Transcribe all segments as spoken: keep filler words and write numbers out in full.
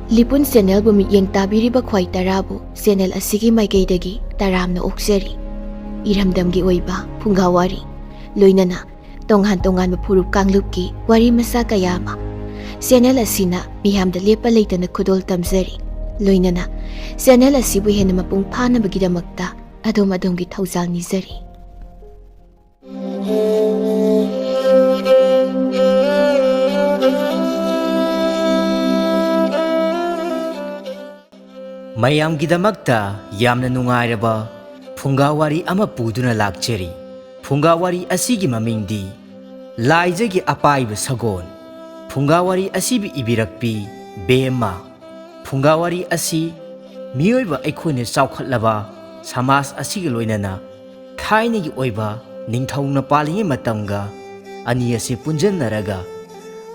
ꯂꯤꯄꯨꯟ ꯆꯦꯅꯦꯜꯕꯨ ꯃꯤꯠꯌꯦꯡ ꯇꯥꯕꯤꯔꯤꯕ ꯈ꯭ꯋꯥꯏ ꯇꯔꯥꯕꯨ ꯆꯦꯅꯦꯜ ꯑꯁꯤꯒꯤ ꯃꯥꯏꯀꯩꯗꯒꯤ ꯇꯔꯥꯝꯅ ꯑꯣꯛꯆꯔꯤ꯫ ꯏꯔꯝꯗꯝꯒꯤ ꯑꯣꯏꯕ ꯐꯨꯡꯒꯥ ꯋꯥꯔꯤ, ꯂꯣꯏꯅꯅ ꯇꯣꯉꯥꯟ ꯇꯣꯉꯥꯟꯕ ꯐꯨꯔꯨꯞ ꯀꯥꯡꯂꯨꯞꯀꯤ ꯋꯥꯔꯤ ꯃꯆꯥ ꯀꯌꯥ ꯑꯃ ꯆꯦꯅꯦꯜ ꯑꯁꯤꯅ ꯃꯤꯌꯥꯝꯗ ꯂꯦꯞꯄ ꯂꯩꯇꯅ ꯈꯨꯗꯣꯜ ꯇꯝꯖꯔꯤ꯫ ꯂꯣꯏꯅꯅ ꯆꯦꯅꯦꯜ ꯑꯁꯤꯕꯨ ꯍꯦꯟꯅ ꯃꯄꯨꯡ ꯐꯥꯅꯕꯒꯤꯗꯃꯛꯇ ꯑꯗꯣꯝ ꯑꯗꯣꯝꯒꯤ ꯊꯧꯖꯥꯜ ꯅꯤꯖꯔꯤ꯫ ꯃꯌꯥꯝꯒꯤꯗꯃꯛꯇ ꯌꯥꯝꯅ ꯅꯨꯡꯉꯥꯏꯔꯕ ꯐꯨꯡꯒꯥ ꯋꯥꯔꯤ ꯑꯃ ꯄꯨꯗꯨꯅ ꯂꯥꯛꯆꯔꯤ꯫ ꯐꯨꯡꯒꯥ ꯋꯥꯔꯤ ꯑꯁꯤꯒꯤ ꯃꯃꯤꯡꯗꯤ ꯂꯥꯏꯖꯒꯤ ꯑꯄꯥꯏꯕ ꯁꯒꯣꯜ꯫ ꯐꯨꯡꯒꯥ ꯋꯥꯔꯤ ꯑꯁꯤꯕꯨ ꯏꯕꯤꯔꯛꯄꯤ ꯕꯦꯝꯃ꯫ ꯐꯨꯡꯒꯥ ꯋꯥꯔꯤ ꯑꯁꯤ ꯃꯤꯑꯣꯏꯕ ꯑꯩꯈꯣꯏꯅ ꯆꯥꯎꯈꯠꯂꯕ ꯁꯃꯥꯖ ꯑꯁꯤꯒ ꯂꯣꯏꯅꯅ ꯊꯥꯏꯅꯒꯤ ꯑꯣꯏꯕ ꯅꯤꯡꯊꯧꯅ ꯄꯥꯜꯂꯤꯉꯩ ꯃꯇꯝꯒ ꯑꯅꯤ ꯑꯁꯤ ꯄꯨꯟꯖꯟꯅꯔꯒ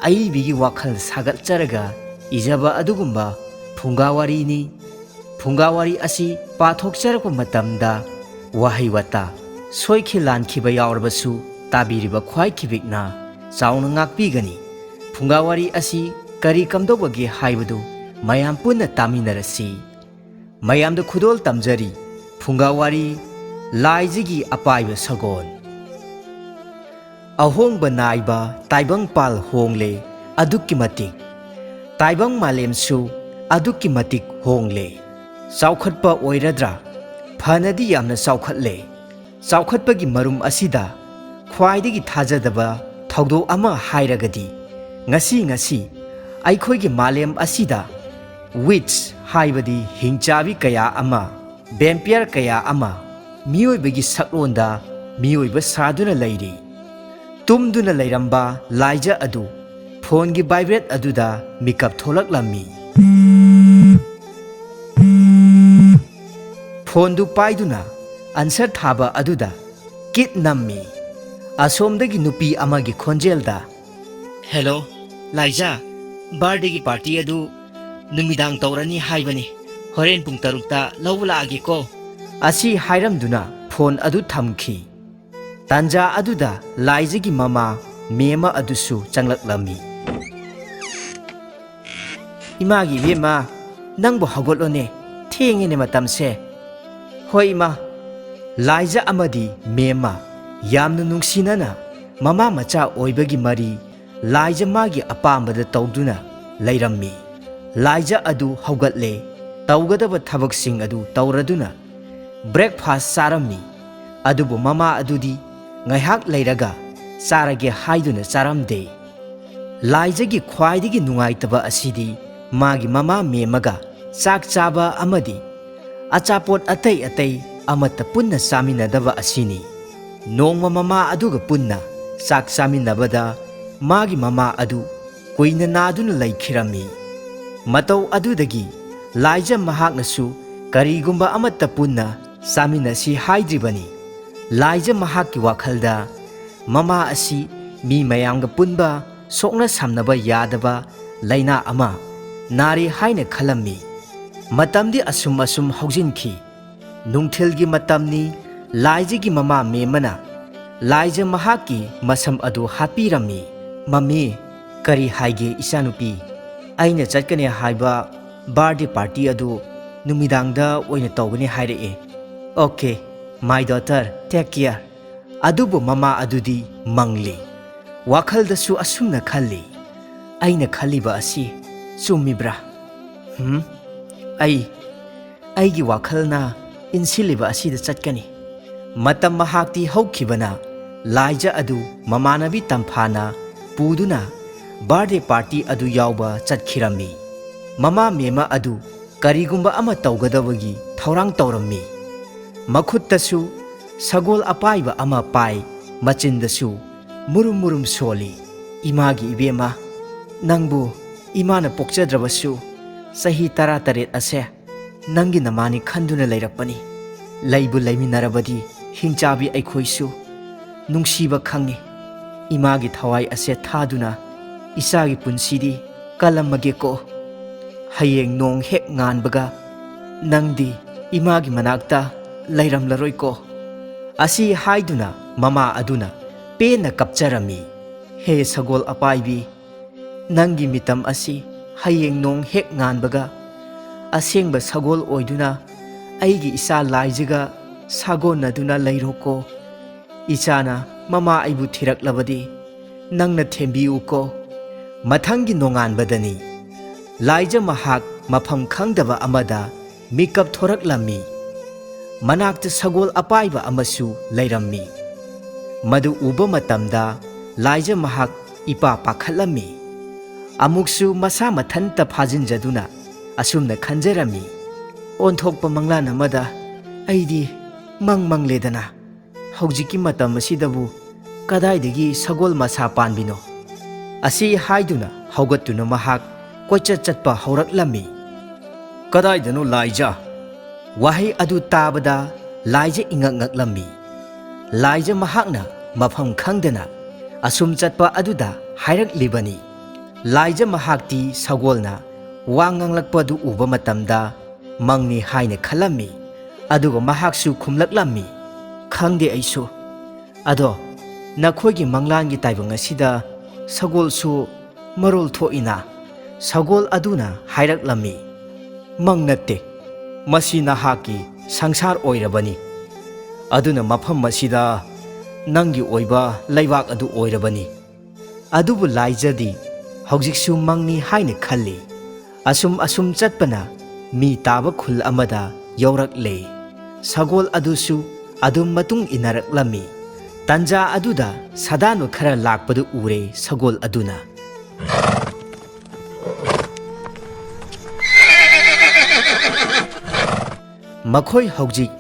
ꯑꯏꯕꯤꯒꯤ ꯋꯥꯈꯜ ꯁꯥꯒꯠꯆꯔꯒ ꯏꯖꯕ ꯑꯗꯨꯒꯨꯝꯕ ꯐꯨꯡꯒꯥ ꯋꯥꯔꯤꯅꯤ꯫ ꯐꯨꯡꯒꯥ ꯋꯥꯔꯤ ꯑꯁꯤ ꯄꯥꯊꯣꯛꯆꯔꯛꯄ ꯃꯇꯝꯗ ꯋꯥꯍꯩ ꯋꯥꯇꯥ ꯁꯣꯏꯈꯤ ꯂꯥꯟꯈꯤꯕ ꯌꯥꯎꯔꯕꯁꯨ ꯇꯥꯕꯤꯔꯤꯕ ꯈ꯭ꯋꯥꯏ ꯈꯤꯕꯤꯛꯅ ꯆꯥꯎꯅ ꯉꯥꯛꯄꯤꯒꯅꯤ꯫ ꯐꯨꯡꯒꯥ ꯋꯥꯔꯤ ꯑꯁꯤ ꯀꯔꯤ ꯀꯝꯗꯧꯕꯒꯦ ꯍꯥꯏꯕꯗꯨ ꯃꯌꯥꯝ ꯄꯨꯟꯅ ꯇꯥꯃꯤꯟꯅꯔꯁꯤ꯫ ꯃꯌꯥꯝꯗ ꯈꯨꯗꯣꯜ ꯇꯝꯖꯔꯤ꯫ ꯐꯨꯡꯒꯥ ꯋꯥꯔꯤ, ꯂꯥꯏꯖꯒꯤ ꯑꯄꯥꯏꯕ ꯁꯒꯣꯜ꯫ ꯑꯍꯣꯡꯕ ꯅꯥꯏꯕ ꯇꯥꯏꯕꯪꯄꯥꯜ ꯍꯣꯡꯂꯦ ꯑꯗꯨꯛꯀꯤ ꯃꯇꯤꯛ꯫ ꯇꯥꯏꯕꯪ ꯃꯥꯂꯦꯝꯁꯨ ꯑꯗꯨꯛꯀꯤ ꯃꯇꯤꯛ ꯍꯣꯡꯂꯦ꯫ ꯆꯥꯎꯈꯠꯄ ꯑꯣꯏꯔꯗ꯭ꯔꯥ? ꯐꯅꯗꯤ ꯌꯥꯝꯅ ꯆꯥꯎꯈꯠꯂꯦ꯫ ꯆꯥꯎꯈꯠꯄꯒꯤ ꯃꯔꯨꯝ ꯑꯁꯤꯗ ꯈ꯭ꯋꯥꯏꯗꯒꯤ ꯊꯥꯖꯗꯕ ꯊꯧꯗꯣꯛ ꯑꯃ ꯍꯥꯏꯔꯒꯗꯤ, ꯉꯁꯤ ꯉꯁꯤ ꯑꯩꯈꯣꯏꯒꯤ ꯃꯥꯂꯦꯝ ꯑꯁꯤꯗ ꯋꯤꯠꯁ ꯍꯥꯏꯕꯗꯤ ꯍꯤꯡꯆꯥꯕꯤ ꯀꯌꯥ ꯑꯃ, ꯚꯦꯝꯄꯤꯌꯔ ꯀꯌꯥ ꯑꯃ ꯃꯤꯑꯣꯏꯕꯒꯤ ꯁꯛꯂꯣꯟꯗ ꯃꯤꯑꯣꯏꯕ ꯁꯥꯗꯨꯅ ꯂꯩꯔꯤ꯫ ꯇꯨꯝꯗꯨꯅ ꯂꯩꯔꯝꯕ ꯂꯥꯏꯖ ꯑꯗꯨ ꯐꯣꯟꯒꯤ ꯚꯥꯏꯕ꯭ꯔꯦꯠ ꯑꯗꯨꯗ ꯃꯤꯀꯞ ꯊꯣꯛꯂꯛꯂꯝꯃꯤ꯫ ꯐꯣꯟꯗꯨ ꯄꯥꯏꯗꯨꯅ ꯑꯟꯁꯔ ꯊꯥꯕ ꯑꯗꯨꯗ ꯀꯤꯠ ꯅꯝꯃꯤ꯫ ꯑꯁꯣꯝꯗꯒꯤ ꯅꯨꯄꯤ ꯑꯃꯒꯤ ꯈꯣꯟꯖꯦꯜꯗ, "ꯍꯦꯂꯣ, ꯂꯥꯏꯖꯥ, ꯕꯥꯔꯗꯦꯒꯤ ꯄꯥꯔꯇꯤ ꯑꯗꯨ ꯅꯨꯃꯤꯗꯥꯡ ꯇꯧꯔꯅꯤ ꯍꯥꯏꯕꯅꯤ꯫ ꯍꯣꯔꯦꯟ ꯄꯨꯡ ꯇꯔꯨꯛꯇ ꯂꯧꯕ ꯂꯥꯛꯑꯒꯦꯀꯣ?" ꯑꯁꯤ ꯍꯥꯏꯔꯝꯗꯨꯅ ꯐꯣꯟ ꯑꯗꯨ ꯊꯝꯈꯤ꯫ ꯇꯥꯟꯖꯥ ꯑꯗꯨꯗ ꯂꯥꯏꯖꯒꯤ ꯃꯃꯥ ꯃꯦꯝꯃ ꯑꯗꯨꯁꯨ ꯆꯪꯂꯛꯂꯝꯃꯤ꯫ "ꯏꯃꯥꯒꯤ ꯏꯕꯦꯝꯃ, ꯅꯪꯕꯨ ꯍꯧꯒꯠꯂꯣꯅꯦ, ꯊꯦꯡꯉꯦꯅꯦ ꯃꯇꯝꯁꯦ꯫" "ꯍꯣꯏ ꯏꯃꯥ꯫" ꯂꯥꯏꯖ ꯑꯃꯗꯤ ꯃꯦꯝꯃ ꯌꯥꯝꯅ ꯅꯨꯡꯁꯤꯅꯅ ꯃꯃꯥ ꯃꯆꯥ ꯑꯣꯏꯕꯒꯤ ꯃꯔꯤ ꯂꯥꯏꯖ ꯃꯥꯒꯤ ꯑꯄꯥꯝꯕꯗ ꯇꯧꯗꯨꯅ ꯂꯩꯔꯝꯃꯤ꯫ ꯂꯥꯏꯖ ꯑꯗꯨ ꯍꯧꯒꯠꯂꯦ, ꯇꯧꯒꯗꯕ ꯊꯕꯛꯁꯤꯡ ꯑꯗꯨ ꯇꯧꯔꯗꯨꯅ breakfast ꯆꯥꯔꯝꯃꯤ꯫ ꯑꯗꯨꯕꯨ ꯃꯃꯥ ꯑꯗꯨꯗꯤ ꯉꯥꯏꯍꯥꯛ ꯂꯩꯔꯒ ꯆꯥꯔꯒꯦ ꯍꯥꯏꯗꯨꯅ ꯆꯥꯔꯝꯗꯦ꯫ ꯂꯥꯏꯖꯒꯤ ꯈ꯭ꯋꯥꯏꯗꯒꯤ ꯅꯨꯡꯉꯥꯏꯇꯕ ꯑꯁꯤꯗꯤ ꯃꯥꯒꯤ ꯃꯃꯥ ꯃꯦꯝꯃꯒ ꯆꯥꯛ ꯆꯥꯕ ꯑꯃꯗꯤ ꯑꯆꯥꯄꯣꯠ ꯑꯇꯩ ꯑꯇꯩ ꯑꯃꯠꯇ ꯄꯨꯟꯅ ꯆꯥꯃꯤꯟꯅꯗꯕ ꯑꯁꯤꯅꯤ꯫ ꯅꯣꯡꯃ ꯃꯃꯥ ꯑꯗꯨꯒ ꯄꯨꯟꯅ ꯆꯥꯛ ꯆꯥꯃꯤꯟꯅꯕꯗ ꯃꯥꯒꯤ ꯃꯃꯥ ꯑꯗꯨ ꯀꯨꯏꯅ ꯅꯥꯗꯨꯅ ꯂꯩꯈꯤꯔꯝꯃꯤ꯫ ꯃꯇꯧ ꯑꯗꯨꯗꯒꯤ ꯂꯥꯏꯖ ꯃꯍꯥꯛꯅꯁꯨ ꯀꯔꯤꯒꯨꯝꯕ ꯑꯃꯠꯇ ꯄꯨꯟꯅ ꯆꯥꯃꯤꯟꯅꯁꯤ ꯍꯥꯏꯗ꯭ꯔꯤꯕꯅꯤ꯫ ꯂꯥꯏꯖ ꯃꯍꯥꯛꯀꯤ ꯋꯥꯈꯜꯗ ꯃꯃꯥ ꯑꯁꯤ ꯃꯤ ꯃꯌꯥꯝꯒ ꯄꯨꯟꯕ, ꯁꯣꯛꯅ ꯁꯝꯅꯕ ꯌꯥꯗꯕ ꯂꯥꯏꯅꯥ ꯑꯃ ꯅꯥꯔꯦ ꯍꯥꯏꯅ ꯈꯜꯂꯝꯃꯤ꯫ ꯃꯇꯝꯗꯤ ꯑꯁꯨꯝ ꯑꯁꯨꯝ ꯍꯧꯖꯤꯟꯈꯤ꯫ ꯅꯨꯡꯊꯤꯜꯒꯤ ꯃꯇꯝꯅꯤ꯫ ꯂꯥꯏꯖꯒꯤ ꯃꯃꯥ ꯃꯦꯝꯃꯅ ꯂꯥꯏꯖ ꯃꯍꯥꯛꯀꯤ ꯃꯁꯝ ꯑꯗꯨ ꯍꯥꯠꯄꯤꯔꯝꯃꯤ꯫ "ꯃꯃꯤ, ꯀꯔꯤ ꯍꯥꯏꯒꯦ ꯏꯆꯥꯅꯨꯄꯤ?" "ꯑꯩꯅ ꯆꯠꯀꯅꯤ ꯍꯥꯏꯕ birthday party ꯑꯗꯨ ꯅꯨꯃꯤꯗꯥꯡꯗ ꯑꯣꯏꯅ ꯇꯧꯒꯅꯤ ꯍꯥꯏꯔꯛꯑꯦ꯫" "Okay, my daughter, take care꯫" ꯑꯗꯨꯕꯨ ꯃꯃꯥ ꯑꯗꯨꯗꯤ ꯃꯪꯂꯤ꯫ ꯋꯥꯈꯜꯗꯁꯨ ꯑꯁꯨꯝꯅ ꯈꯜꯂꯤ, "ꯑꯩꯅ ꯈꯜꯂꯤꯕ ꯑꯁꯤ ꯆꯨꯝꯃꯤꯕ꯭ꯔꯥ? ꯍꯨꯝ? ꯑꯩ, ꯑꯩꯒꯤ ꯋꯥꯈꯜꯅ ꯏꯟꯁꯤꯜꯂꯤꯕ ꯑꯁꯤꯗ ꯆꯠꯀꯅꯤ꯫" ꯃꯇꯝ ꯃꯍꯥꯛꯇꯤ ꯍꯧꯈꯤꯕꯅ ꯂꯥꯏꯖ ꯑꯗꯨ ꯃꯃꯥꯟꯅꯕꯤ ꯇꯝꯐꯥꯅ ꯄꯨꯗꯨꯅ birthday party ꯑꯗꯨ ꯌꯥꯎꯕ ꯆꯠꯈꯤꯔꯝꯃꯤ꯫ ꯃꯃꯥ ꯃꯦꯝꯃ ꯑꯗꯨ ꯀꯔꯤꯒꯨꯝꯕ ꯑꯃ ꯇꯧꯒꯗꯕꯒꯤ ꯊꯧꯔꯥꯡ ꯇꯧꯔꯝꯃꯤ꯫ ꯃꯈꯨꯠꯇꯁꯨ ꯁꯒꯣꯜ ꯑꯄꯥꯏꯕ ꯑꯃ ꯄꯥꯏ, ꯃꯆꯤꯟꯗꯁꯨ ꯃꯨꯔꯨꯝ ꯃꯨꯔꯨꯝ ꯁꯣꯜꯂꯤ꯫ "ꯏꯃꯥꯒꯤ ꯏꯕꯦꯝꯃ, ꯅꯪꯕꯨ ꯏꯃꯥꯅ ꯄꯣꯛꯆꯗ꯭ꯔꯕꯁꯨ ꯆꯍꯤ ꯇꯔꯥꯇꯔꯦꯠ ꯑꯁꯦ ꯅꯪꯒꯤ ꯅꯃꯥꯅꯤ ꯈꯟꯗꯨꯅ ꯂꯩꯔꯛꯄꯅꯤ꯫ ꯂꯩꯕꯨ ꯂꯩꯃꯤꯟꯅꯔꯕꯗꯤ ꯍꯤꯡꯆꯥꯕꯤ ꯑꯩꯈꯣꯏꯁꯨ ꯅꯨꯡꯁꯤꯕ ꯈꯪꯉꯤ꯫ ꯏꯃꯥꯒꯤ ꯊꯋꯥꯏ ꯑꯁꯦ ꯊꯥꯗꯨꯅ ꯏꯆꯥꯒꯤ ꯄꯨꯟꯁꯤꯗꯤ ꯀꯜꯂꯝꯃꯒꯦꯀꯣ꯫ ꯍꯌꯦꯡ ꯅꯣꯡ ꯍꯦꯛ ꯉꯥꯟꯕꯒ ꯅꯪꯗꯤ ꯏꯃꯥꯒꯤ ꯃꯅꯥꯛꯇ ꯂꯩꯔꯝꯂꯔꯣꯏꯀꯣ꯫" ꯑꯁꯤ ꯍꯥꯏꯗꯨꯅ ꯃꯃꯥ ꯑꯗꯨꯅ ꯄꯦꯟꯅ ꯀꯞꯆꯔꯝꯃꯤ꯫ "ꯍꯦ ꯁꯒꯣꯜ ꯑꯄꯥꯏꯕꯤ, ꯅꯪꯒꯤ ꯃꯤꯇꯝ ꯑꯁꯤ ꯍꯌꯦꯡ ꯅꯣꯡ ꯍꯦꯛ ꯉꯥꯟꯕꯒ ꯑꯁꯦꯡꯕ ꯁꯒꯣꯜ ꯑꯣꯏꯗꯨꯅ ꯑꯩꯒꯤ ꯏꯆꯥ ꯂꯥꯏꯖꯒ ꯁꯥꯒꯣꯟꯅꯗꯨꯅ ꯂꯩꯔꯣꯀꯣ꯫ ꯏꯆꯥꯅ ꯃꯃꯥ ꯑꯩꯕꯨ ꯊꯤꯔꯛꯂꯕꯗꯤ ꯅꯪꯅ ꯊꯦꯝꯕꯤꯌꯨꯀꯣ꯫ ꯃꯊꯪꯒꯤ ꯅꯣꯡꯉꯥꯟꯕꯗꯅꯤ꯫ ꯂꯥꯏꯖ ꯃꯍꯥꯛ ꯃꯐꯝ ꯈꯪꯗꯕ ꯑꯃꯗ ꯃꯤꯀꯞ ꯊꯣꯔꯛꯂꯝꯃꯤ꯫ ꯃꯅꯥꯛꯇ ꯁꯒꯣꯜ ꯑꯄꯥꯏꯕ ꯑꯃꯁꯨ ꯂꯩꯔꯝꯃꯤ꯫ ꯃꯗꯨ ꯎꯕ ꯃꯇꯝꯗ ꯂꯥꯏꯖ ꯃꯍꯥꯛ ꯏꯄꯥ ꯄꯥꯈꯠꯂꯝꯃꯤ꯫ ꯑꯃꯨꯛꯁꯨ ꯃꯁꯥ ꯃꯊꯟꯇ ꯐꯥꯖꯤꯟꯖꯗꯨꯅ ꯑꯁꯨꯝꯅ ꯈꯟꯖꯔꯝꯃꯤ, "ꯑꯣꯟꯊꯣꯛꯄ ꯃꯪꯂꯥꯟ ꯑꯃꯗ ꯑꯩꯗꯤ ꯃꯪ ꯃꯪꯂꯦꯗꯅ꯫ ꯍꯧꯖꯤꯛꯀꯤ ꯃꯇꯝ ꯑꯁꯤꯗꯕꯨ ꯀꯗꯥꯏꯗꯒꯤ ꯁꯒꯣꯜ ꯃꯁꯥ ꯄꯥꯟꯕꯤꯅꯣ?" ꯑꯁꯤ ꯍꯥꯏꯗꯨꯅ ꯍꯧꯒꯠꯇꯨꯅ ꯃꯍꯥꯛ ꯀꯣꯏꯆꯠ ꯆꯠꯄ ꯍꯧꯔꯛꯂꯝꯃꯤ꯫ "ꯀꯗꯥꯏꯗꯅꯣ ꯂꯥꯏꯖ?" ꯋꯥꯍꯩ ꯑꯗꯨ ꯇꯥꯕꯗ ꯂꯥꯏꯖ ꯏꯉꯛ ꯉꯛꯂꯝꯃꯤ꯫ ꯂꯥꯏꯖ ꯃꯍꯥꯛꯅ ꯃꯐꯝ ꯈꯪꯗꯅ ꯑꯁꯨꯝ ꯆꯠꯄ ꯑꯗꯨꯗ ꯍꯥꯏꯔꯛꯂꯤꯕꯅꯤ꯫ ꯂꯥꯏꯖ ꯃꯍꯥꯛꯇꯤ ꯁꯒꯣꯜꯅ ꯋꯥ ꯉꯥꯡꯂꯛꯄꯗꯨ ꯎꯕ ꯃꯇꯝꯗ ꯃꯪꯅꯤ ꯍꯥꯏꯅ ꯈꯜꯂꯝꯃꯤ꯫ ꯑꯗꯨꯒ ꯃꯍꯥꯛꯁꯨ ꯈꯨꯝꯂꯛꯂꯝꯃꯤ, "ꯈꯪꯗꯦ ꯑꯩꯁꯨ꯫ ꯑꯗꯣ ꯅꯈꯣꯏꯒꯤ ꯃꯪꯂꯥꯟꯒꯤ ꯇꯥꯏꯕꯪ ꯑꯁꯤꯗ ꯁꯒꯣꯜꯁꯨ ꯃꯔꯣꯜ ꯊꯣꯛꯏꯅ?" ꯁꯒꯣꯜ ꯑꯗꯨꯅ ꯍꯥꯏꯔꯛꯂꯝꯃꯤ, "ꯃꯪ ꯅꯠꯇꯦ, ꯃꯁꯤ ꯅꯍꯥꯛꯀꯤ ꯁꯪꯁꯥꯔ ꯑꯣꯏꯔꯕꯅꯤ꯫ ꯑꯗꯨꯅ ꯃꯐꯝ ꯑꯁꯤꯗ ꯅꯪꯒꯤ ꯑꯣꯏꯕ ꯂꯩꯕꯥꯛ ꯑꯗꯨ ꯑꯣꯏꯔꯕꯅꯤ꯫" ꯑꯗꯨꯕꯨ ꯂꯥꯏꯖꯗꯤ ꯍꯧꯖꯤꯛꯁꯨ ꯃꯪꯅꯤ ꯍꯥꯏꯅ ꯈꯜꯂꯤ꯫ ꯑꯁꯨꯝ ꯑꯁꯨꯝ ꯆꯠꯄꯅ ꯃꯤ ꯇꯥꯕ ꯈꯨꯜ ꯑꯃꯗ ꯌꯧꯔꯛꯂꯦ꯫ ꯁꯒꯣꯜ ꯑꯗꯨꯁꯨ ꯑꯗꯨꯝ ꯃꯇꯨꯡ ꯏꯟꯅꯔꯛꯂꯝꯃꯤ꯫ ꯇꯟꯖꯥ ꯑꯗꯨꯗ ꯁꯥꯗꯥꯟꯕ ꯈꯔ ꯂꯥꯛꯄꯗꯨ ꯎꯔꯦ ꯁꯒꯣꯜ ꯑꯗꯨꯅ꯫ ꯃꯈꯣꯏ ꯍꯧꯖꯤꯛ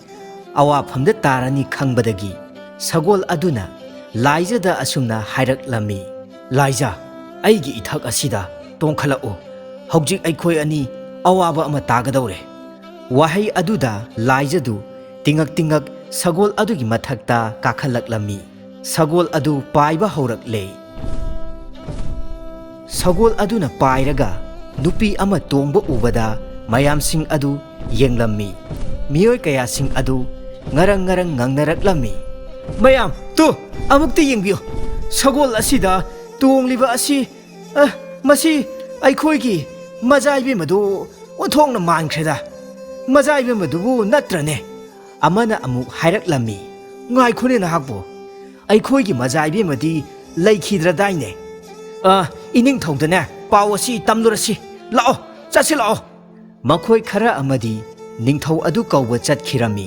ꯑꯋꯥꯐꯝꯗ ꯇꯥꯔꯅꯤ ꯈꯪꯕꯗꯒꯤ ꯁꯒꯣꯜ ꯑꯗꯨꯅ ꯂꯥꯏꯖꯗ ꯑꯁꯨꯝꯅ ꯍꯥꯏꯔꯛꯂꯝꯃꯤ, "ꯂꯥꯏꯖ, ꯑꯩꯒꯤ ꯏꯊꯛ ꯑꯁꯤꯗ ꯇꯣꯡꯈꯠꯂꯛꯎ꯫ ꯍꯧꯖꯤꯛ ꯑꯩꯈꯣꯏ ꯑꯅꯤ ꯑꯋꯥꯕ ꯑꯃ ꯇꯥꯒꯗꯧꯔꯦ꯫" ꯋꯥꯍꯩ ꯑꯗꯨꯗ ꯂꯥꯏꯖꯗꯨ ꯇꯤꯡꯉꯛ ꯇꯤꯡꯉꯛ ꯁꯒꯣꯜ ꯑꯗꯨꯒꯤ ꯃꯊꯛꯇ ꯀꯥꯈꯠꯂꯛꯂꯝꯃꯤ꯫ ꯁꯒꯣꯜ ꯑꯗꯨ ꯄꯥꯏꯕ ꯍꯧꯔꯛꯂꯦ꯫ ꯁꯒꯣꯜ ꯑꯗꯨꯅ ꯄꯥꯏꯔꯒ ꯅꯨꯄꯤ ꯑꯃ ꯇꯣꯡꯕ ꯎꯕꯗ ꯃꯌꯥꯝꯁꯤꯡ ꯑꯗꯨ ꯌꯦꯡꯂꯝꯃꯤ꯫ ꯃꯤꯑꯣꯏ ꯀꯌꯥꯁꯤꯡ ꯑꯗꯨ ꯉꯔꯪ ꯉꯔꯪ ꯉꯪꯅꯔꯛꯂꯝꯃꯤ꯫ "ꯃꯌꯥꯝ, ꯇꯨ, ꯑꯃꯨꯛꯇ ꯌꯦꯡꯕꯤꯌꯨ꯫ ꯁꯒꯣꯜ ꯑꯁꯤꯗ ꯇꯣꯡꯂꯤꯕ ꯑꯁꯤ, ꯑ, ꯃꯁꯤ "ꯑꯩꯈꯣꯏꯒꯤ ꯃꯖꯥ ꯏꯕꯦꯝꯃꯗꯨ ꯑꯣꯟꯊꯣꯛꯅ ꯃꯥꯟꯈ꯭ꯔꯦꯗ꯫ ꯃꯖꯥ ꯏꯕꯦꯝꯃꯗꯨꯕꯨ ꯅꯠꯇ꯭ꯔꯅꯦ?" ꯑꯃꯅ ꯑꯃꯨꯛ ꯍꯥꯏꯔꯛꯂꯝꯃꯤ꯫ "ꯉꯥꯏꯈꯣꯅꯦ ꯅꯍꯥꯛꯄꯨ, ꯑꯩꯈꯣꯏꯒꯤ ꯃꯖꯥ ꯏꯕꯦꯝꯃꯗꯤ ꯂꯩꯈꯤꯗ꯭ꯔꯗꯥꯏꯅꯦ? ꯑ, ꯏꯅꯤꯡꯊꯧꯗꯅꯦ ꯄꯥꯎ ꯑꯁꯤ ꯇꯝꯂꯨꯔꯁꯤ꯫ ꯂꯥꯛꯑꯣ, ꯆꯠꯁꯤ ꯂꯥꯛꯑꯣ꯫" ꯃꯈꯣꯏ ꯈꯔ ꯑꯃꯗꯤ ꯅꯤꯡꯊꯧ ꯑꯗꯨ ꯀꯧꯕ ꯆꯠꯈꯤꯔꯝꯃꯤ꯫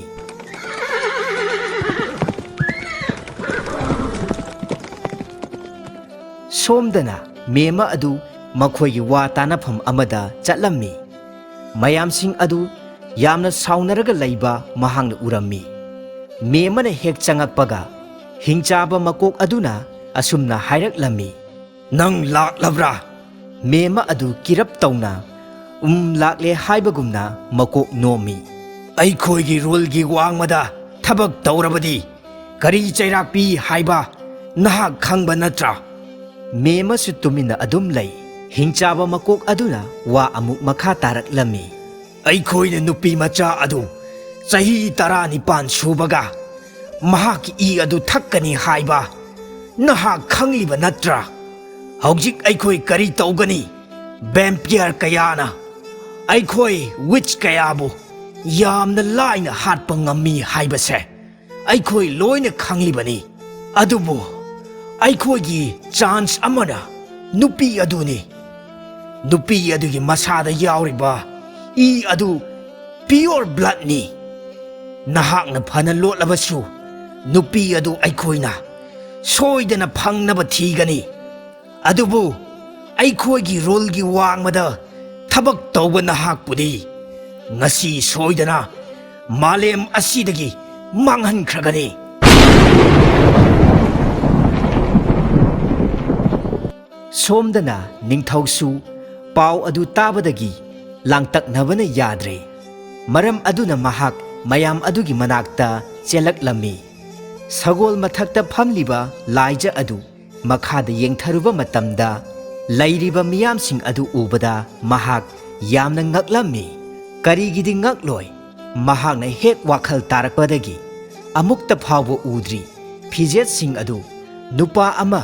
ꯁꯣꯝꯗꯅ ꯃꯦꯝꯃ ꯑꯗꯨ ꯃꯈꯣꯏꯒꯤ ꯋꯥ ꯇꯥꯅꯐꯝ ꯑꯃꯗ ꯆꯠꯂꯝꯃꯤ꯫ ꯃꯌꯥꯝꯁꯤꯡ ꯑꯗꯨ ꯌꯥꯝꯅ ꯁꯥꯎꯅꯔꯒ ꯂꯩꯕ ꯃꯍꯥꯛꯅ ꯎꯔꯝꯃꯤ꯫ ꯃꯦꯝꯃꯅ ꯍꯦꯛ ꯆꯪꯉꯛꯄꯒ ꯍꯤꯡꯆꯥꯕ ꯃꯀꯣꯛ ꯑꯗꯨꯅ ꯑꯁꯨꯝꯅ ꯍꯥꯏꯔꯛꯂꯝꯃꯤ꯫ "ꯅꯪ ꯂꯥꯛꯂꯕ꯭ꯔꯥ?" ꯃꯦꯝꯃ ꯑꯗꯨ ꯀꯤꯔꯞ ꯇꯧꯅ "ꯎꯝ, ꯂꯥꯛꯂꯦ" ꯍꯥꯏꯕꯒꯨꯝꯅ ꯃꯀꯣꯛ ꯅꯣꯝꯃꯤ꯫ "ꯑꯩꯈꯣꯏꯒꯤ ꯔꯨꯜꯒꯤ ꯋꯥꯡꯃꯗ ꯊꯕꯛ ꯇꯧꯔꯕꯗꯤ ꯀꯔꯤ ꯆꯩꯔꯥꯛ ꯄꯤ ꯍꯥꯏꯕ ꯅꯍꯥꯛ ꯈꯪꯕ ꯅꯠꯇ꯭ꯔꯥ?" ꯃꯦꯝꯃꯁꯨ ꯇꯨꯃꯤꯟꯅ ꯑꯗꯨꯝ ꯂꯩ꯫ ꯍꯤꯡꯆꯥꯕ ꯃꯀꯣꯛ ꯑꯗꯨꯅ ꯋꯥ ꯑꯃꯨꯛ ꯃꯈꯥ ꯇꯥꯔꯛꯂꯝꯃꯤ꯫ "ꯑꯩꯈꯣꯏꯅ ꯅꯨꯄꯤ ꯃꯆꯥ ꯑꯗꯨ ꯆꯍꯤ ꯇꯔꯥꯅꯤꯄꯥꯟ ꯁꯨꯕꯒ ꯃꯍꯥꯛꯀꯤ ꯏ ꯑꯗꯨ ꯊꯛꯀꯅꯤ ꯍꯥꯏꯕ ꯅꯍꯥꯛ ꯈꯪꯂꯤꯕ ꯅꯠꯇ꯭ꯔꯥ? ꯍꯧꯖꯤꯛ ꯑꯩꯈꯣꯏ ꯀꯔꯤ ꯇꯧꯒꯅꯤ? ꯚꯦꯝꯄꯤꯌꯔ ꯀꯌꯥꯅ ꯑꯩꯈꯣꯏ ꯋꯤꯆ ꯀꯌꯥꯕꯨ ꯌꯥꯝꯅ ꯂꯥꯏꯅ ꯍꯥꯠꯄ ꯉꯝꯃꯤ ꯍꯥꯏꯕꯁꯦ ꯑꯩꯈꯣꯏ ꯂꯣꯏꯅ ꯈꯪꯂꯤꯕꯅꯤ꯫ ꯑꯗꯨꯕꯨ ꯑꯩꯈꯣꯏꯒꯤ ꯆꯥꯟꯁ ꯑꯃꯅ ꯅꯨꯄꯤ ꯑꯗꯨꯅꯤ꯫ ꯅꯨꯄꯤ ꯑꯗꯨꯒꯤ ꯃꯁꯥꯗ ꯌꯥꯎꯔꯤꯕ ꯏ ꯑꯗꯨ ꯄꯤꯌꯣꯔ ꯕ꯭ꯂꯗꯅꯤ꯫ ꯅꯍꯥꯛꯅ ꯐꯅ ꯂꯣꯠꯂꯕꯁꯨ ꯅꯨꯄꯤ ꯑꯗꯨ ꯑꯩꯈꯣꯏꯅ ꯁꯣꯏꯗꯅ ꯐꯪꯅꯕ ꯊꯤꯒꯅꯤ꯫ ꯑꯗꯨꯕꯨ ꯑꯩꯈꯣꯏꯒꯤ ꯔꯨꯜꯒꯤ ꯋꯥꯡꯃꯗ ꯊꯕꯛ ꯇꯧꯕ ꯅꯍꯥꯛꯄꯨꯗꯤ ꯉꯁꯤ ꯁꯣꯏꯗꯅ ꯃꯥꯂꯦꯝ ꯑꯁꯤꯗꯒꯤ ꯃꯥꯡꯍꯟꯈ꯭ꯔꯒꯅꯤ꯫" ꯁꯣꯝꯗꯅ ꯅꯤꯡꯊꯧꯁꯨ ꯄꯥꯎ ꯑꯗꯨ ꯇꯥꯕꯗꯒꯤ ꯂꯥꯡꯇꯛꯅꯕꯅ ꯌꯥꯗ꯭ꯔꯦ꯫ ꯃꯔꯝ ꯑꯗꯨꯅ ꯃꯍꯥꯛ ꯃꯌꯥꯝ ꯑꯗꯨꯒꯤ ꯃꯅꯥꯛꯇ ꯆꯦꯜꯂꯛꯂꯝꯃꯤ꯫ ꯁꯒꯣꯜ ꯃꯊꯛꯇ ꯐꯝꯂꯤꯕ ꯂꯥꯏꯖ ꯑꯗꯨ ꯃꯈꯥꯗ ꯌꯦꯡꯊꯔꯨꯕ ꯃꯇꯝꯗ, ꯂꯩꯔꯤꯕ ꯃꯤꯌꯥꯝꯁꯤꯡ ꯑꯗꯨ ꯎꯕꯗ ꯃꯍꯥꯛ ꯌꯥꯝꯅ ꯉꯛꯂꯝꯃꯤ꯫ ꯀꯔꯤꯒꯤꯗꯤ ꯉꯛꯂꯣꯏ? ꯃꯍꯥꯛꯅ ꯍꯦꯛ ꯋꯥꯈꯜ ꯇꯥꯔꯛꯄꯗꯒꯤ ꯑꯃꯨꯛꯇ ꯐꯥꯎꯕ ꯎꯗ꯭ꯔꯤ ꯐꯤꯖꯦꯠꯁꯤꯡ ꯑꯗꯨ ꯅꯨꯄꯥ ꯑꯃ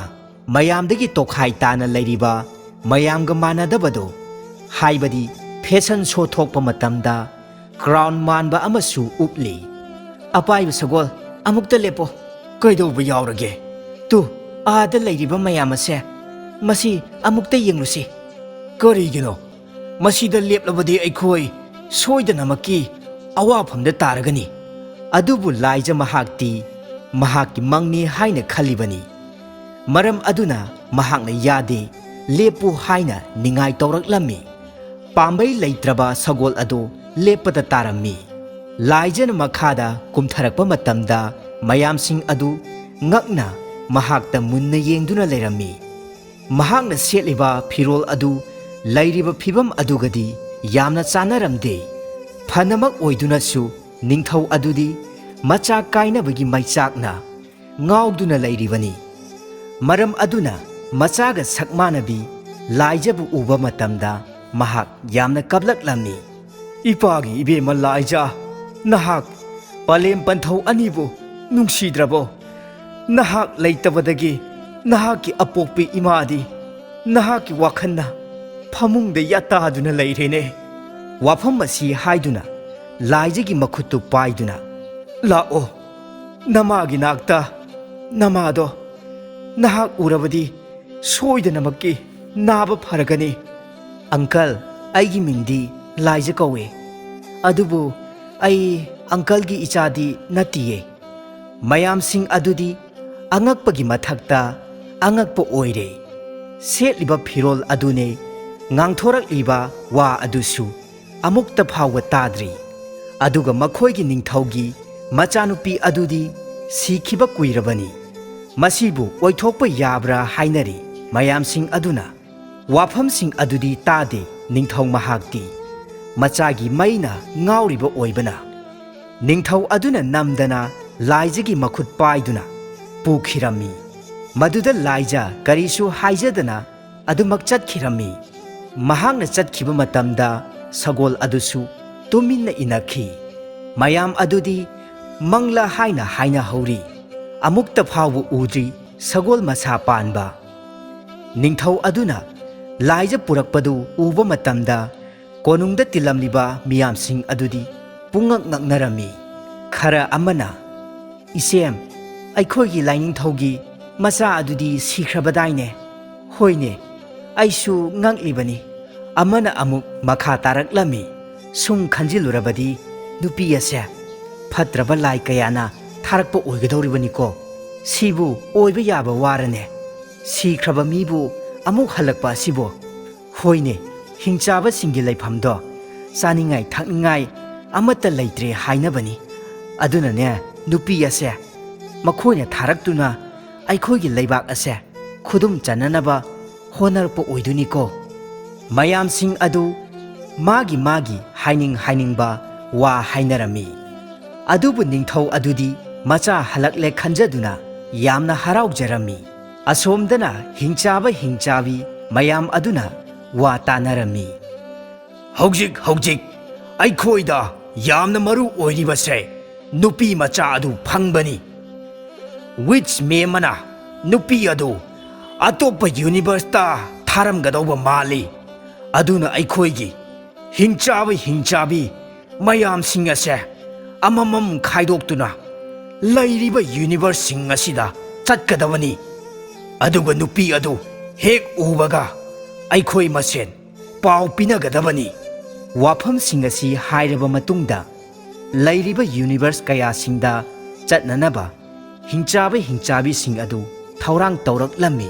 ꯃꯌꯥꯝꯗꯒꯤ ꯇꯣꯈꯥꯏ ꯇꯥꯅ ꯂꯩꯔꯤꯕ ꯃꯌꯥꯝꯒ ꯃꯥꯟꯅꯗꯕꯗꯣ, ꯍꯥꯏꯕꯗꯤ ꯐꯦꯁꯟ ꯁꯣ ꯊꯣꯛꯄ ꯃꯇꯝꯗ ꯀ꯭ꯔꯥꯎꯟ ꯃꯥꯟꯕ ꯑꯃꯁꯨ ꯎꯞꯂꯤ꯫ "ꯑꯄꯥꯏꯕ ꯁꯒꯣꯜ, ꯑꯃꯨꯛꯇ ꯂꯦꯞꯄꯣ꯫ ꯀꯩꯗꯧꯕ ꯌꯥꯎꯔꯒꯦ? ꯇꯨ, ꯑꯥꯗ ꯂꯩꯔꯤꯕ ꯃꯌꯥꯝ ꯑꯁꯦ, ꯃꯁꯤ ꯑꯃꯨꯛꯇ ꯌꯦꯡꯂꯨꯁꯤ꯫ ꯀꯔꯤꯒꯤꯅꯣ? ꯃꯁꯤꯗ ꯂꯦꯞꯂꯕꯗꯤ ꯑꯩꯈꯣꯏ ꯁꯣꯏꯗꯅꯃꯛꯀꯤ ꯑꯋꯥꯐꯝꯗ ꯇꯥꯔꯒꯅꯤ꯫" ꯑꯗꯨꯕꯨ ꯂꯥꯏꯖ ꯃꯍꯥꯛꯇꯤ ꯃꯍꯥꯛꯀꯤ ꯃꯪꯅꯤ ꯍꯥꯏꯅ ꯈꯜꯂꯤꯕꯅꯤ꯫ ꯃꯔꯝ ꯑꯗꯨꯅ ꯃꯍꯥꯛꯅ "ꯌꯥꯗꯦ, ꯂꯦꯞꯄꯨ" ꯍꯥꯏꯅ ꯅꯤꯡꯉꯥꯏ ꯇꯧꯔꯛꯂꯝꯃꯤ꯫ ꯄꯥꯝꯕꯩ ꯂꯩꯇ꯭ꯔꯕ ꯁꯒꯣꯜ ꯑꯗꯨ ꯂꯦꯞꯄꯗ ꯇꯥꯔꯝꯃꯤ꯫ ꯂꯥꯏꯖꯅ ꯃꯈꯥꯗ ꯀꯨꯝꯊꯔꯛꯄ ꯃꯇꯝꯗ ꯃꯌꯥꯝꯁꯤꯡ ꯑꯗꯨ ꯉꯛꯅ ꯃꯍꯥꯛꯇ ꯃꯨꯟꯅ ꯌꯦꯡꯗꯨꯅ ꯂꯩꯔꯝꯃꯤ꯫ ꯃꯍꯥꯛꯅ ꯁꯦꯠꯂꯤꯕ ꯐꯤꯔꯣꯜ ꯑꯗꯨ ꯂꯩꯔꯤꯕ ꯐꯤꯚꯝ ꯑꯗꯨꯒꯗꯤ ꯌꯥꯝꯅ ꯆꯥꯟꯅꯔꯝꯗꯦ꯫ ꯐꯅꯃꯛ ꯑꯣꯏꯗꯨꯅꯁꯨ ꯅꯤꯡꯊꯧ ꯑꯗꯨꯗꯤ ꯃꯆꯥ ꯀꯥꯏꯅꯕꯒꯤ ꯃꯩꯆꯥꯛꯅ ꯉꯥꯎꯗꯨꯅ ꯂꯩꯔꯤꯕꯅꯤ꯫ ꯃꯔꯝ ꯑꯗꯨꯅ ꯃꯆꯥꯒ ꯁꯛꯃꯥꯟꯅꯕꯤ ꯂꯥꯏꯖꯕꯨ ꯎꯕ ꯃꯇꯝꯗ ꯃꯍꯥꯛ ꯌꯥꯝꯅ ꯀꯞꯂꯛꯂꯝꯃꯤ꯫ "ꯏꯄꯥꯒꯤ ꯏꯕꯦꯝꯃ ꯂꯥꯏꯖ, ꯅꯍꯥꯛ ꯄꯂꯦꯝ ꯄꯟꯊꯧ ꯑꯅꯤꯕꯨ ꯅꯨꯡꯁꯤꯗ꯭ꯔꯕꯣ? ꯅꯍꯥꯛ ꯂꯩꯇꯕꯗꯒꯤ ꯅꯍꯥꯛꯀꯤ ꯑꯄꯣꯛꯄꯤ ꯏꯃꯥꯗꯤ ꯅꯍꯥꯛꯀꯤ ꯋꯥꯈꯜꯅ ꯐꯃꯨꯡꯗ ꯌꯥꯇꯥꯗꯨꯅ ꯂꯩꯔꯦꯅꯦ꯫" ꯋꯥꯐꯝ ꯑꯁꯤ ꯍꯥꯏꯗꯨꯅ ꯂꯥꯏꯖꯒꯤ ꯃꯈꯨꯠꯇꯨ ꯄꯥꯏꯗꯨꯅ, "ꯂꯥꯛꯑꯣ, ꯅꯃꯥꯒꯤ ꯅꯥꯛꯇ꯫ ꯅꯃꯥꯗꯣ ꯅꯍꯥꯛ ꯎꯔꯕꯗꯤ ꯁꯣꯏꯗꯅꯃꯛꯀꯤ ꯅꯥꯕ ꯐꯔꯒꯅꯤ꯫" "ꯑꯪꯀꯜ, ꯑꯩꯒꯤ ꯃꯤꯡꯗꯤ ꯂꯥꯏꯖ ꯀꯧꯏ, ꯑꯗꯨꯕꯨ ꯑꯩ ꯑꯪꯀꯜꯒꯤ ꯏꯆꯥꯗꯤ ꯅꯠꯇꯤꯌꯦ꯫" ꯃꯌꯥꯝꯁꯤꯡ ꯑꯗꯨꯗꯤ ꯑꯉꯛꯄꯒꯤ ꯃꯊꯛꯇ ꯑꯉꯛꯄ ꯑꯣꯏꯔꯦ꯫ ꯁꯦꯠꯂꯤꯕ ꯐꯤꯔꯣꯜ ꯑꯗꯨꯅꯦ, ꯉꯥꯡꯊꯣꯔꯛꯂꯤꯕ ꯋꯥ ꯑꯗꯨꯁꯨ ꯑꯃꯨꯛꯇ ꯐꯥꯎꯕ ꯇꯥꯗ꯭ꯔꯤ꯫ ꯑꯗꯨꯒ ꯃꯈꯣꯏꯒꯤ ꯅꯤꯡꯊꯧꯒꯤ ꯃꯆꯥꯅꯨꯄꯤ ꯑꯗꯨꯗꯤ ꯁꯤꯈꯤꯕ ꯀꯨꯏꯔꯕꯅꯤ꯫ ꯃꯁꯤꯕꯨ ꯑꯣꯏꯊꯣꯛꯄ ꯌꯥꯕ꯭ꯔꯥ ꯍꯥꯏꯅꯔꯤ꯫ ꯃꯌꯥꯝꯁꯤꯡ ꯑꯗꯨꯅ ꯋꯥꯐꯝꯁꯤꯡ ꯑꯗꯨꯗꯤ ꯇꯥꯗꯦ꯫ ꯅꯤꯡꯊꯧ ꯃꯍꯥꯛꯇꯤ ꯃꯆꯥꯒꯤ ꯃꯩꯅ ꯉꯥꯎꯔꯤꯕ ꯑꯣꯏꯕꯅ, ꯅꯤꯡꯊꯧ ꯑꯗꯨꯅ ꯅꯝꯗꯅ ꯂꯥꯏꯖꯒꯤ ꯃꯈꯨꯠ ꯄꯥꯏꯗꯨꯅ ꯄꯨꯈꯤꯔꯝꯃꯤ꯫ ꯃꯗꯨꯗ ꯂꯥꯏꯖ ꯀꯔꯤꯁꯨ ꯍꯥꯏꯖꯗꯅ ꯑꯗꯨꯃꯛ ꯆꯠꯈꯤꯔꯝꯃꯤ꯫ ꯃꯍꯥꯛꯅ ꯆꯠꯈꯤꯕ ꯃꯇꯝꯗ ꯁꯒꯣꯜ ꯑꯗꯨꯁꯨ ꯇꯨꯃꯤꯟꯅ ꯏꯟꯅꯈꯤ꯫ ꯃꯌꯥꯝ ꯑꯗꯨꯗꯤ ꯃꯪꯂꯥ ꯍꯥꯏꯅ ꯍꯥꯏꯅꯍꯧꯔꯤ꯫ ꯑꯃꯨꯛꯇ ꯐꯥꯎꯕ ꯎꯗ꯭ꯔꯤ ꯁꯒꯣꯜ ꯃꯁꯥ ꯄꯥꯟꯕ꯫ ꯅꯤꯡꯊꯧ ꯑꯗꯨꯅ ꯂꯥꯏꯖ ꯄꯨꯔꯛꯄꯗꯨ ꯎꯕ ꯃꯇꯝꯗ ꯀꯣꯅꯨꯡꯗ ꯇꯤꯜꯂꯝꯂꯤꯕ ꯃꯤꯌꯥꯝꯁꯤꯡ ꯑꯗꯨꯗꯤ ꯄꯨꯡꯉꯛ ꯉꯛꯅꯔꯝꯃꯤ꯫ ꯈꯔ ꯑꯃꯅ, "ꯏꯆꯦꯝ, ꯑꯩꯈꯣꯏꯒꯤ ꯂꯥꯏꯅꯤꯡꯊꯧꯒꯤ ꯃꯆꯥ ꯑꯗꯨꯗꯤ ꯁꯤꯈ꯭ꯔꯕꯗꯥꯏꯅꯦ?" "ꯍꯣꯏꯅꯦ, ꯑꯩꯁꯨ ꯉꯛꯂꯤꯕꯅꯤ꯫" ꯑꯃꯅ ꯑꯃꯨꯛ ꯃꯈꯥ ꯇꯥꯔꯛꯂꯝꯃꯤ, "ꯁꯨꯝ ꯈꯟꯖꯤꯜꯂꯨꯔꯕꯗꯤ ꯅꯨꯄꯤ ꯑꯁꯦ ꯐꯠꯇ꯭ꯔꯕ ꯂꯥꯏ ꯀꯌꯥꯅ ꯊꯥꯔꯛꯄ ꯑꯣꯏꯒꯗꯧꯔꯤꯕꯅꯤꯀꯣ꯫ ꯁꯤꯕꯨ ꯑꯣꯏꯕ ꯌꯥꯕ ꯋꯥꯔꯅꯦ꯫ ꯁꯤꯈ꯭ꯔꯕ ꯃꯤꯕꯨ ꯑꯃꯨꯛ ꯍꯜꯂꯛꯄ ꯑꯁꯤꯕꯨ꯫ ꯍꯣꯏꯅꯦ, ꯍꯤꯡꯆꯥꯕꯁꯤꯡꯒꯤ ꯂꯩꯐꯝꯗꯣ ꯆꯥꯅꯤꯡꯉꯥꯏ ꯊꯛꯅꯤꯡꯉꯥꯏ ꯑꯃꯠꯇ ꯂꯩꯇ꯭ꯔꯦ ꯍꯥꯏꯅꯕꯅꯤ꯫ ꯑꯗꯨꯅꯅꯦ, ꯅꯨꯄꯤ ꯑꯁꯦ ꯃꯈꯣꯏꯅ ꯊꯥꯔꯛꯇꯨꯅ ꯑꯩꯈꯣꯏꯒꯤ ꯂꯩꯕꯥꯛ ꯑꯁꯦ ꯈꯨꯗꯨꯝ ꯆꯟꯅꯅꯕ ꯍꯣꯠꯅꯔꯛꯄ ꯑꯣꯏꯗꯣꯏꯅꯤꯀꯣ꯫" ꯃꯌꯥꯝꯁꯤꯡ ꯑꯗꯨ ꯃꯥꯒꯤ ꯃꯥꯒꯤ ꯍꯥꯏꯅꯤꯡ ꯍꯥꯏꯅꯤꯡꯕ ꯋꯥ ꯍꯥꯏꯅꯔꯝꯃꯤ꯫ ꯑꯗꯨꯕꯨ ꯅꯤꯡꯊꯧ ꯑꯗꯨꯗꯤ ꯃꯆꯥ ꯍꯜꯂꯛꯂꯦ ꯈꯟꯖꯗꯨꯅ ꯌꯥꯝꯅ ꯍꯔꯥꯎꯖꯔꯝꯃꯤ꯫ ꯑꯁꯣꯝꯗꯅ ꯍꯤꯡꯆꯥꯕ ꯍꯤꯡꯆꯥꯕꯤ ꯃꯌꯥꯝ ꯑꯗꯨꯅ ꯋꯥ ꯇꯥꯅꯔꯝꯃꯤ꯫ "ꯍꯧꯖꯤꯛ ꯍꯧꯖꯤꯛ ꯑꯩꯈꯣꯏꯗ ꯌꯥꯝꯅ ꯃꯔꯨ ꯑꯣꯏꯔꯤꯕꯁꯦ ꯅꯨꯄꯤ ꯃꯆꯥ ꯑꯗꯨ ꯐꯪꯕꯅꯤ꯫ ꯋꯤꯆ ꯃꯦꯝ ꯑꯃꯅ ꯅꯨꯄꯤ ꯑꯗꯨ ꯑꯇꯣꯞꯄ ꯌꯨꯅꯤꯚꯔꯁꯇ ꯊꯥꯔꯝꯒꯗꯧꯕ ꯃꯥꯜꯂꯤ꯫ ꯑꯗꯨꯅ ꯑꯩꯈꯣꯏꯒꯤ ꯍꯤꯡꯆꯥꯕ ꯍꯤꯡꯆꯥꯕꯤ ꯃꯌꯥꯝꯁꯤꯡ ꯑꯁꯦ ꯑꯃꯃꯝ ꯈꯥꯏꯗꯣꯛꯇꯨꯅ ꯂꯩꯔꯤꯕ ꯌꯨꯅꯤꯚꯔꯁꯁꯤꯡ ꯑꯁꯤꯗ ꯆꯠꯀꯗꯕꯅꯤ꯫ ꯑꯗꯨꯒ ꯅꯨꯄꯤ ꯑꯗꯨ ꯍꯦꯛ ꯎꯕꯒ ꯑꯩꯈꯣꯏ ꯃꯁꯦꯟ ꯄꯥꯎ ꯄꯤꯅꯒꯗꯕꯅꯤ꯫" ꯋꯥꯐꯝꯁꯤꯡ ꯑꯁꯤ ꯍꯥꯏꯔꯕ ꯃꯇꯨꯡꯗ, ꯂꯩꯔꯤꯕ ꯌꯨꯅꯤꯚꯔꯁ ꯀꯌꯥꯁꯤꯡꯗ ꯆꯠꯅꯅꯕ ꯍꯤꯡꯆꯥꯕ ꯍꯤꯡꯆꯥꯕꯤꯁꯤꯡ ꯑꯗꯨ ꯊꯧꯔꯥꯡ ꯇꯧꯔꯛꯂꯝꯃꯤ꯫